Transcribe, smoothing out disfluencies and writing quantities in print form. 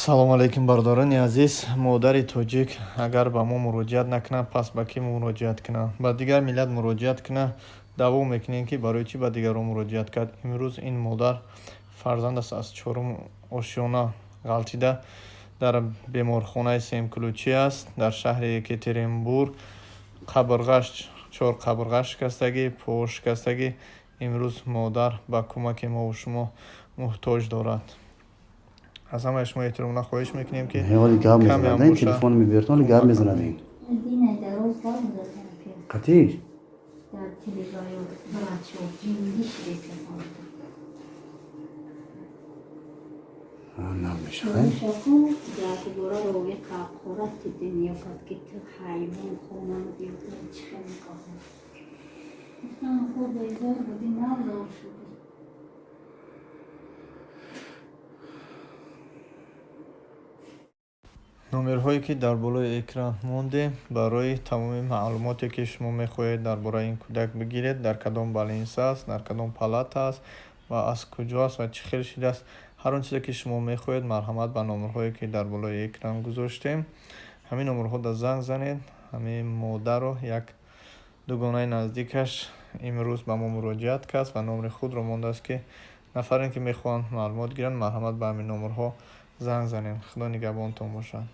Салому алайкум, бародарони азиз. Модари тоҷик агар ба мо муроҷиат накунад, пас ба кӣ муроҷиат кунад? Ба дигар миллат муроҷиат кунад, даъво мекунем, ки барои чӣ ба дигарон муроҷиат кард. Имрӯз ин модар фарзандаш аз чорум ошёна ғалтида, дар беморхонаи Семключӣ аст дар шаҳри Екатеринбург. Қабрғаш, чор қабрғаш шикастагӣ, по шикастагӣ. Имрӯз модар ба кӯмаки мову шумо муҳтоҷ дорад. Аз ҳамаи шумо эҳтиромона хоҳиш мекунем, ки ҳоли гап каме мезанад, ҳам ин боша телефон мебиёрд, ҳоли гап кӯмак мезанад. кунед. Ин Динай дароз гап мезадам. қатиш Дар телевизор врачо ҷиндиш ресасан. Намешахай. Шаку дар бора рови қаққора ти дунё кард, ки ту ҳайвон хонам биёд, чӣ хел мекардам. Гуфтам, хуб, безор будӣ, навзор шудӣ. Номерҳое, ки дар болои экран мондем, барои тамоми маълумоте, ки шумо мехоҳед дар бораи ин кӯдак бигиред, дар кадом больница аст, дар кадом палата аст ва аз куҷо аст ва чӣ хел шидааст, ҳар он чизе, ки шумо мехоҳед, марҳамат, ба номерҳое, ки дар болои экран гузоштем, ҳамин номерҳода занг занед. Ҳамин модарро як дугонаи наздикаш имрӯз ба мо муроҷиат кард ва номери худро мондааст, ки нафаре, ки мехоҳанд маълумот гиранд, марҳамат, ба ҳамин номерҳо занг занед. Худо нигаҳбонтон бошад.